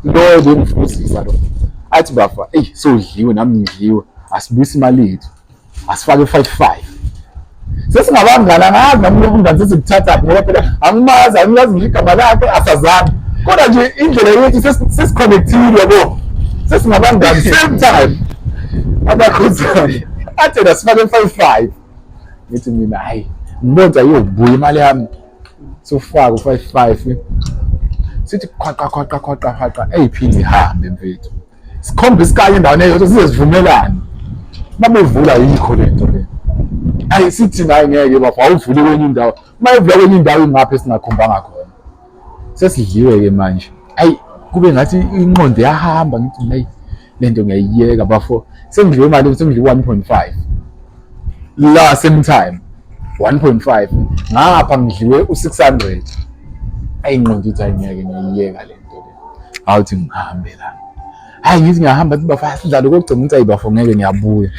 Lo bengifuzisa lo athi, "Bafa, eyi, sodliwe, nami ngidliwe, asibuyise imali yethu, asifake 5 5." Sesingabangani, angazi nami lobu bungani sesibuthathaphi, ngoba phela angimazi, angilazi ngisho igama lakhe, asazani, kodwa nje indlela yethu sesi-connectile, yabo, sesingabangani. Same time abakhuzana athi yena sifake 5 5. Ngithi mina, hayi, ngibona ukuthi ayiyobuya imali yami. Sofaka u-5 5, sithi khwaqa khwaqa khwaqa khwaqa, eyiphinde ihambe mfethu. Sikhomba isikanye endaweni eyodwa size sivumelane. Babevula, yikho lento le. Ayi, sithi naye ngeke bafo, awuvule kwenye indawo. Uma evula kwenye indawo, ingaphi esingakhombanga khona? Sesidliwe-ke manje. Ayi, kube ngathi inqondo yahamba. Ngithi mina, ayi, lento ngiyayiyeka bafo, sengidliwe imali, sengidliwe 1.5 la, same time 1.5 ngapha, ngidliwe u-600. Ayi, ingqondo ithi ayingeke, ngiyayiyeka le nto le, awuthi ngihambe la. Hayi, ngithi ngiyahamba, athi, "Bafo, sidlale kokugcina." Ngithi, "Ayi bafo, ngeke, ngiyabuya."